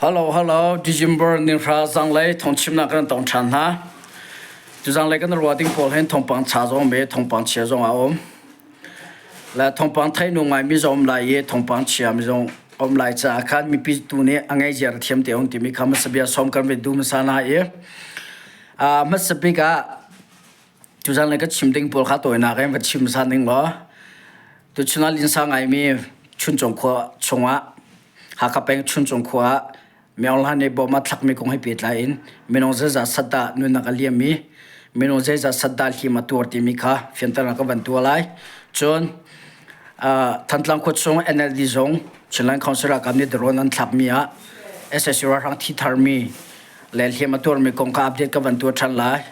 Hello, hello, December ninhra zanglei thawngchimnak kan tong ṭhan hna. Cu zanglei kan ruah ding pawl hin thawngpang cha zong me thawngpang chia zong a um. Le thawngpang thei nu ngai mi zong um lai i thawngpang chia mi zong um lai caah khan mipi tu nih a ngei ziar thiam te um timi kha hmasa bia som kan ve du hmasa na i hmasa bik ah Tuzan le ka chim ding pawl kha tawinak in va chim san ding law tuchun ah linsa ngaimi Chuncung khua chungah Hakha peng Chuncung khua ah Myaung Hla nih bawm a thlakmi kong he pehtlai in minung zeizat sat dah nunnak a liam i minung zeizat sat dah hliam a tuar timi kha fianternak ka van tuah lai. Cun Thantlang khua chung NLD zong Chinland Council ralkap nih drone an thlakmi ah SSU ralhrang thi tharmi le hliam a tuarmi kong kha update ka van tuah ṭhan lai.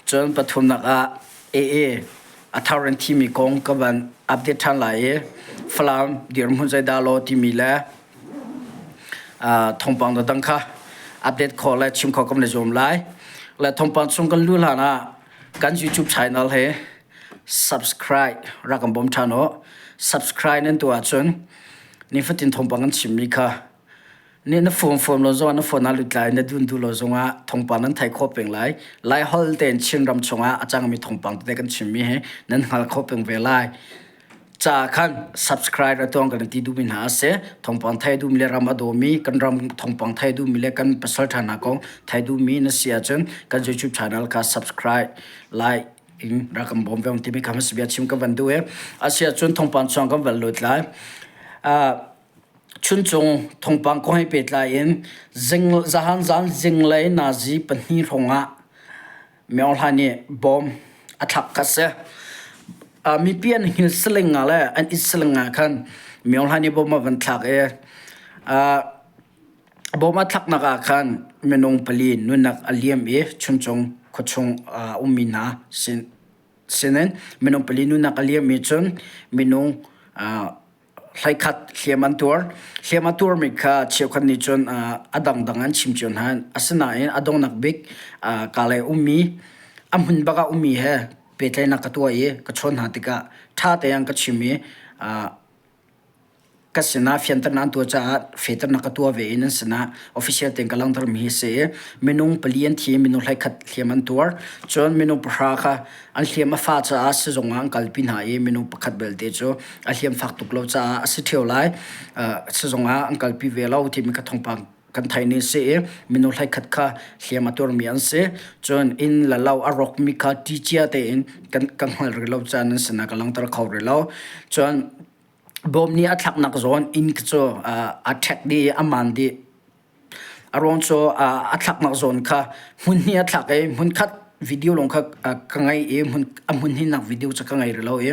Cun pathumnak ah AA a thar in thimi kong ka van update ṭhan lai i Falam dirhmun zeidah law timi le thawngpang dang kha update khawh le chim khawh kan i zuam lai. Le thawngpang chung kan luh hlan ah kan YouTube channel he subscribe rak kan bawm ṭhan u. Subscribe nan tuah ahcun nifatin thawngpang kan chimmi kha Nih na phone phone lo zongah na phone ah lut lai na dun duh lo zongah thawngpang nan thei khawh peng lai. Lai holh tein Chin ram chungah a cangmi thawngpang tete kan chimmi hi nan hngal khawh peng ve lai. Ca khan subscribe ra tuang kan ti duhmi hna a si. Thawngpang thei duhmi le ram a dawmi kan ram thawngpang thei duhmi le kan pasal ṭha hna kong thei duhmi na si ahcun kan YouTube channel kha subscribe, like in rak kan bawm ve timi kha hmasa bia chim ka van duh i a si ahcun thawngpang chuang kan van lut lai. Uh, Chuncung thawngpang kong he pehtlai in zahan zan zinglei nazi pahnih hrawngah Myo Hla nih bom a thlak kha si. Mipi an hngil saling ah le an it saling ah khan Myo Hla nih bom a van thlak i bom a thlaknak ah khan minung pali nunnak a liam i Chuncung khuachung ummi hna sin sinin minung pali nunnak a liam i cun minung hleikhat hliam an tuar. Hliam a tuarmi kha cheukhat nih cun a dangdang an chim cio hna. Asinain a donghnak bik Kalay ummi, a hmun bak ah ummi he pehtlaihnak ka tuah i ka chawn hna tikah ṭha tein ka chim i ka sinah fianternak an tuah caah fehternak ka tuah ve i nan sinah official tein ka langhtermi hi a si i minung pali an thi i minung hleikhat hliam an tuar. Cun minung pahra kha An hliam a fah caah sizung ah an kalpi hna i minung pakhat belte cu a hliam fak tuk lo caah a si ṭheo lai. Sizung ah an kalpi ve lo timi kha thawngpang kan theih ni si i minung hleikhat kha hliam a tuarmi an si. Cun inn le lo a rawkmi kha ṭi cia tein kan kan hngal rih lo caah nan sinah ka langhter kho rih lo. Cun bawm nih a thlaknak zawn inn cu a ṭhek dih i a maan dih. A ruang cu a thlaknak zawn kha hmun hnih a thlak i hmunkhat video lawng kha ka ngei i hmun a hmun hnihnak video cu ka ngei rih lo i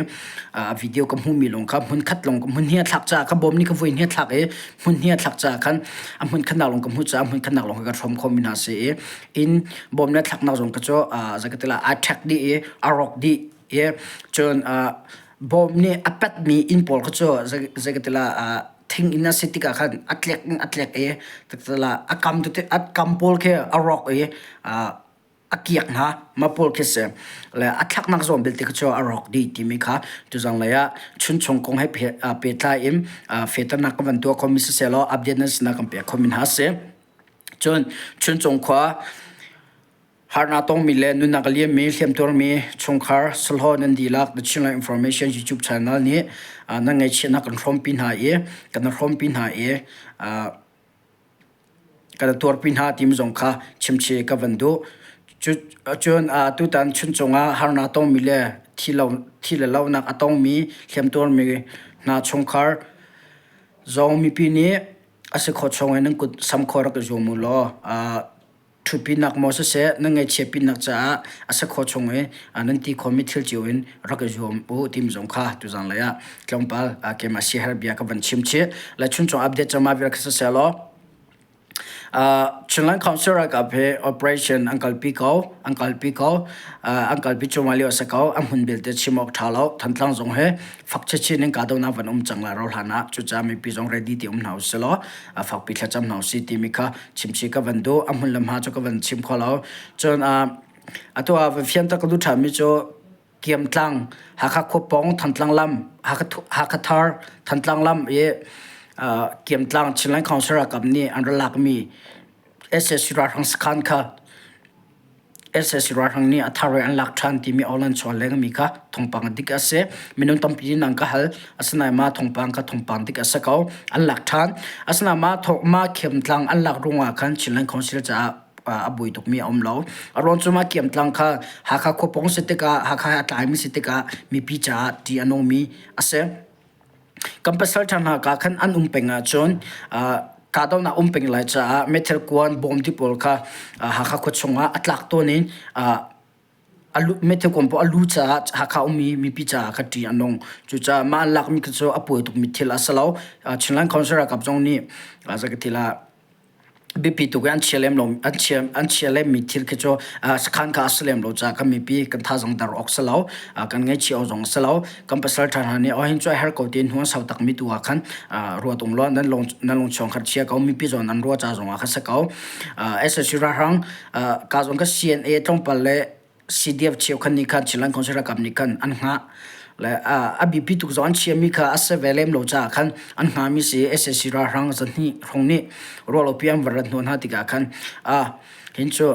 a video ka hmuhmi lawng kha hmunkhat lawng hmun hnih a thlak caah ka bawm nih ka voi hnih a thlak i hmun hnih a thlak caah khan a hmun khatnak lawng ka hmuh caah hmun khatnak lawng kha ka hrawm khomi hna si i inn bawm le thlaknak zong kha cu zei aa ṭhek dih i a rawk dih i cun bawm nih a petmi inn pawl kha cu zei ka ti la thing in a si tikah khan a tlek in a tlek i a kam tete a kam pawl khi a rawk i a kiak hna ma pawl khi si le a thlaknak zawn belte khi cu a rawk dih timi kha tuzang lei ah chunchung kong he pehtlai in fehternak kan van tuah khomi siseh law update nan sinah kan pek khomi hna si cun chuncung khua Harnak tongmi le nunnak a liammi hliamtuarmi chungkhar sahlawh nan dihlak The Chinland Information YouTube channel nih nan ngaihchiatnak kan hrawmpi hna i kan hrawmpi hna i kan tuarpi hna timi zong kha chimchih ka van duh. Cun tutan chuncung ah harnak tongmi le thi le lonak a tongmi hliamtuarmi hna chungkhar zong mipi nih a si khawh chung in nan kut sam khawh rak i zuam u law ṭhutpinak maw siseh nan ngaihchiatpinak caah a si khawh chung i nan ti khawhmi thil cio in rak i zuam u timi zong kha tuzan lei ah tlawmpal keimah siaherh bia ka van chim chih. Le chuncung update cama vial kha siseh law Chinland Council ralkap he operation an kalpi ko, an kalpi ko, an kalpi cuahmah lio a si ko. A hmun belte chim awk ṭha lo. Thantlang zong he fak chinchin in kahdohnak van um cang lai ro hlan ah cucaah mipi zong ready ti um hna usih law fakpi thlacam hna usih timi kha chimchih ka van duh. A hmun le hma cu ka van chim kho lo. Cun atu ah van fianter ka duh ṭhanmi cu Kiamtlang, Hakha Khuapawng, Thantlang lam, Hakha Thar, Thantlang lam i. Kiamtlang Chinland Council ralkap nih an ra lakmi sac ralhrang sakhan kha sac ralhrang nih a thar in an lak ṭhan timi online chuah lengmi kha thawngpang dik a si. Minung tampi in an ka hal. Asinain mah thawngpang kha thawngpang dik a si ko. An lak ṭhan. Asinain mah mah Kiamtlang an lak ruangah khan Chinland Council caah a buai tukmi a um lo. A ruang cu mah Kiamtlang kha Hakha khuapawng si tikah Hakha he a tlaimi si tikah mipi caah ṭih a nungmi a si. Kan pasal ṭha hna ka khan an um peng ahcun kahdohnak um peng lai caah meithal kuan bawm ti pawl kha Hakha khua chungah a tlak tawn in meithal kuan pawl a lu caah Hakha ummi mipi caah kha ṭih a nung. Cucaah mah an lakmi khi cu a puai tukmi thil a si lo. Chinland Council ralkap zong nih zei ka ti lah biapi tuk i an chia lem lo an chia an chia lemmi thil khi cu sakhan kha a si lem lo caah kan mipi kan thazang dar awk si lo kan ngaihchia awk zong a si lo kan pasal ṭha hna nih oh hin cu a her ko tiin hnu an sau takmi tu ah khan ruat um law nan lung nan lung chuang khat chia ko mipi zawn an ruah ca zong ah kha si ko SSC ralhrang ka zong ka CNA tlawmpal le CDF cheukhat nih khan Chinland Council ralkap nih khan an hngah le a biapi tuk zong an chiami kha a si ve lem lo caah khan an hngami si SAC ralhrang zahnih hrawng nih ruahlopi an van rat hnawh hna tikah khan a hin cu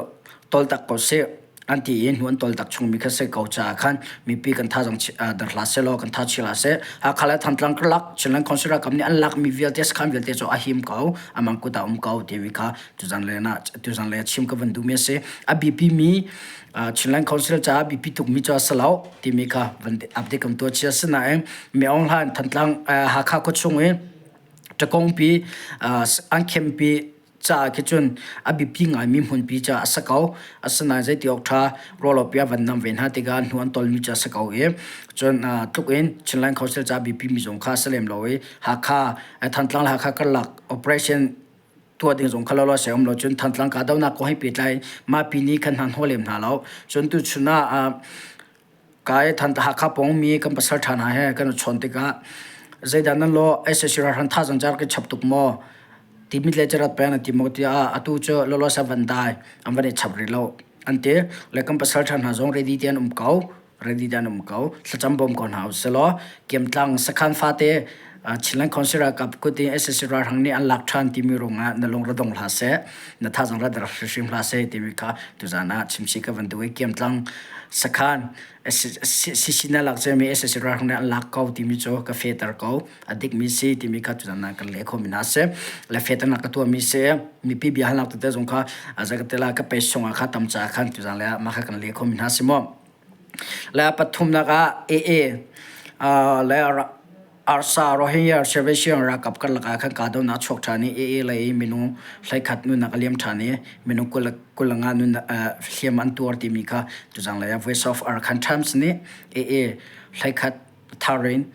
toltak ko seh an ti i hnu an toltak chungmi kha si ko caah khan mipi kan thazang dar hlah seh law kan tha chia hlah seh Hakha le Thantlang karlak Chinland Council ralkap nih an lakmi vialte sakhan vialte cu a him ko amang kut ah um ko timi kha tuzan le na tuzan le chim ka van duhmi a si a biapi mi Chinland Council caah biapi tukmi cu a si lo timi kha van update kan tuah chia sinain Mi Aung Hlaing Thantlang Hakha khuachung i Ṭakongpi an khempi caah khi cun a biapi ngaimi hmunpi caah a si ko. Asinain zeiti awk ṭha ruahlopi a van nam ve hna tikah hnu an tolmi cu a si ko i cun tluk in Chinland Council caah biapi mi zong kha a si lem lo i Hakha Thantlang le Hakha karlak operation tuah ding zong kha lawlaw se um lo cun Thantlang kahdohnak kong he pehtlai mah pi nih khan hna hnawh lem hna lo. Cun tuchun ah kai Hakha pawng mi kan pasal ṭha hna he kan i chawn tikah zeidah nan lawh SAC ralhrang thazang car ka chap tuk maw timit le carat peng na ti maw tiah atu cu lawlaw sa van dai an van i chap rih lo an ti le kan pasal ṭha hna zong ready te an um ko ready te an um ko. Thlacam bawm ko hna usilaw Kiamtlang sakhan fate Chinland Council ralkap kut in SSC ralhrang nih an lak ṭhan timi ruangah na lung ra dong hlah seh, na thazang ra dar hrimhrim hlah seh timi kha tuzan ah chimchih ka van duh i Kiamtlang sakhan CC na lak ciami SSC ralhrang nih an lak ko timi cu ka fehter ko. A dikmi si timi kha tuzan ah kan leh khomi hna si. Le fehternak ka tuahmi si. Mipi bia halnak tete zong kha zakatela ka page chungah kha tam caah khan tuzan le ah mah kha kan leh khomi hna si mu. Le pathumnak ah AA le Arsa Rohingya Salvation ralkap karlak ah khan kahdohnak a chuak ṭhan i AA lei i minung 11 nunnak a liam ṭhan i minung 25 nunnak hliam an tuar timi kha tuzang lei ah Voice of Arakan Times nih AA 11 thar in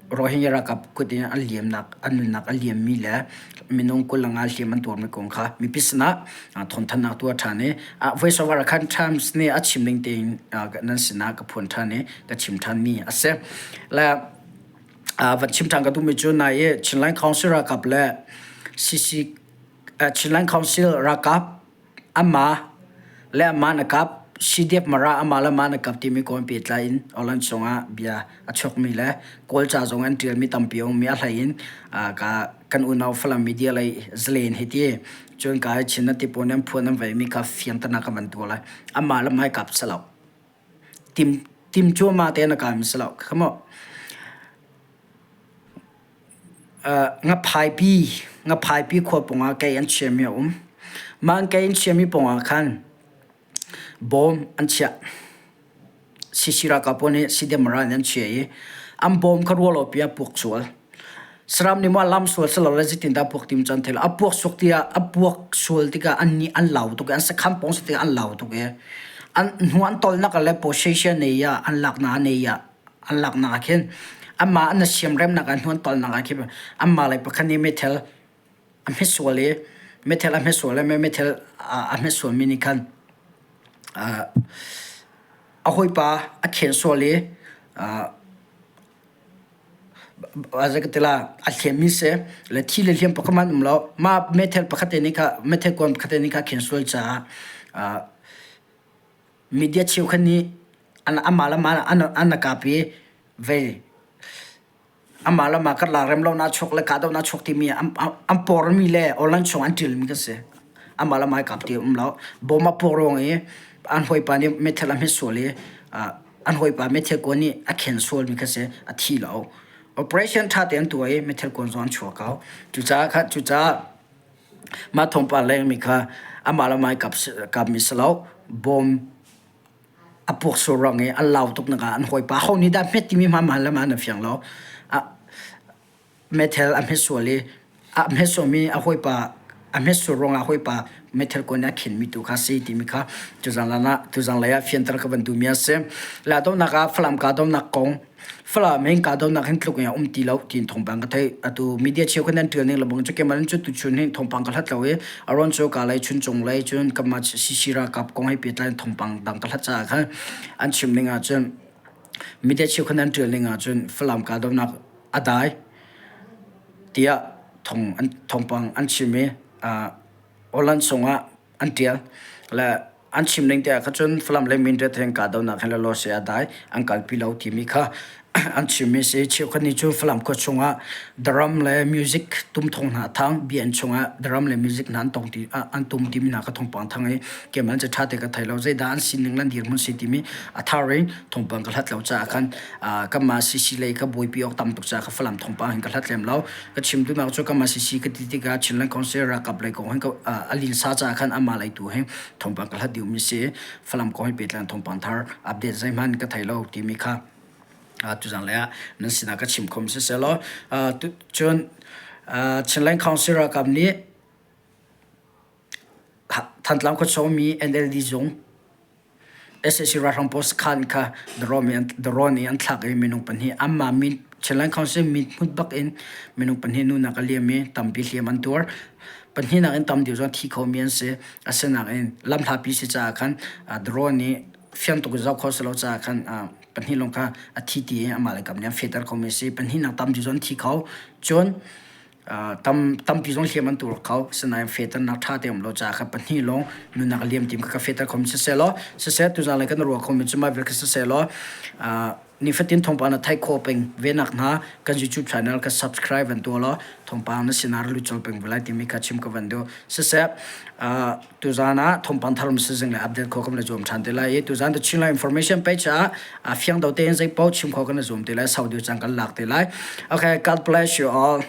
Rohingya ralkap kut in an liamnak an nunnak a liammi le minung 25 hliam an tuarmi kong kha mipi sinah thawngthanhnak tuah ṭhan i Voice of Arakan Times nih a chim ning tein nan sinah ka phuan ṭhan i ka chim ṭhanmi a si. Le van chim ṭhan ka duhmi cu nai i Chinland Council ralkap le CC Chinland Council ralkap Amah le amah na kap, CDF Mara amah le amah na kap timi kong pehtlai in Holland chungah bia a chuakmi le Kawlca zong an ṭialmi tampi a ummi a hlei in ka kan unau Falam media lei zalen hi ti cun ka Chin na ti pawl nih an phuan an veimi kha fianternak ka van tuah lai. Amah le amah i kap si lo. Tim tim cu amah te na kaam si lo. Come on. Ngaphaipi khua pawngah kei an chiahmi a um. Mah an kei an chiahmi pawngah khan bawm an chiah. CC ralkap pawl nih CDMRA in an chiah i an bawm kha ruahlopi ah puak sual. Saram nih maw a lam sual silole zeitindah a puak ti cu an thei lo. A puak suak tiah a puak sual tikah annih an lau tuk i an sakhan pawng si tikah an lau tuk i an hnu an tolnak le possession nei ah an laknak nei ah an laknak ah khin anmah an siamremnak ah hnuan tolnak ah khin anmah lei pakhat nih meithal a hmet sual i meithal a hmet sual i meithal a hmet sualmi nih khan a hawipa a khen sual i a hliammi si le thi le hliam pakhat hmanh um lo mah meithal pakhat te nih kha meithal kuan pakhat te nih kha a khen sual caah Media cheukhat nih amah le amah an kap i vei. Amah le amah karlak remlonak chuak le kahdohnak chuak timi an pormi le online chung an ṭilmi kan si. Amah le amah i kap ti a um lo. Bawm a puak ruang i an hawipa nih meithal a hmet sual i an hawipa meithal kuan nih a khen sualmi kha si. A thi lo. Operation ṭha tein an tuah i meithal kuan zong an chuak ko. Cucaah kha cucaah mah thawngpang lengmi kha amah le amah i kapmi si lo. Bawm a puak sur ruang i an lau tuk nak ah an hawipa ho nih dah hmet timi hmanh le hmaan an fiang lo. Meithal a hmet sual i a hmet sualmi a hawipa a hmet sual ruangah hawipa meithal kuan nih a khenmi tu kha si timi kha tuzan ah tuzan lei ah fianter ka van duhmi a si. Le donghnak ah Falam kahdohnak kong Falam in kahdohnak hin tluk in a um ti lo tiin thawngpang ka theih. Atu media cheukhat nan ṭial ning lebang cu keimah in cu tuchun hin thawngpang ka hlat lo i a ruang cu ka lei chuncung lei cun kanmah CC ralkap kong he pehtlai in thawngpang dang ka hlat caah khan an chim ning ahcun media cheukhat nan ṭial ning ahcun Falam kahdohnak a dai tiah thawng an thawngpang an chim i Holland chungah an ṭial. Le an chim ning te ah kha cun Falam le Mindat he kahdohnak he lawlaw a dai an kalpi lo timi kha an chimmi si. Cheukhat nih cun Falam khua chungah drum le music tumthong hna thang BN chungah drum le music hna an tong ti an tum timi hna kha thawngpang thang i keimah an ṭha te ka thei lo. Zeidah an sining le an dirhmun si timi a thar in thawngpang ka hlat lo caah khan kanmah CC lei ka buaipi awk tam tuk caah kha Falam thawngpang hin ka hlat lem lo. Ka chim duhnak cu kanmah CC ka ti tikah Chinland Council ralkap lei kong hin a linsa caah khan amah lei tu hi thawngpang ka hlat dihmi si. Falam kong hi pehtlai thawngpang thar update zeihmanh ka thei lo timi kha tuzan lei ah nan sinah ka chim khom siselaw cun Chinland Council ralkap nih Thantlang khuachung mi NLD zung Sac ralhrang pawl sakhan kha drone in an thlak i minung pahnih anmah min Chinland Council mithmut bak in minung pahnih nunak a liam i tampi hliam an tuar. Pahnihnak in tam deuh zong thi khomi an si. Asinain lamhlapi si caah khan drone nih fiang tuk in zoh khawh si lo caah khan pahnih lawng kha a thi ti i amah le kam nih an fehter khomi a si. Pahnihnak tam deuh zong an thi kho. Cun tam tampi zong hliam an tur kho sinain fehternak ṭha te um lo caah kha pahnih lawng nunnak liam tim kha ka fehter kho mi siseh law siseh tuzan lei kan ruah kho mi cu mah vial kha siseh law nifatin thawngpang na theih khawh peng ve nak hnga kan YouTube channel ka subscribe van tuah law thawngpang na sinah lut colh peng ve lai timi kha chim ka van duh siseh tuzan ah thawngpang thar um sizing le update kho kan la zuam ṭhan te lai i tuzan the Chinland information page ah a fiang do tein zei paoh chim kho kan la zuam te lai sau deuh cang kan lak te lai okay God bless you all.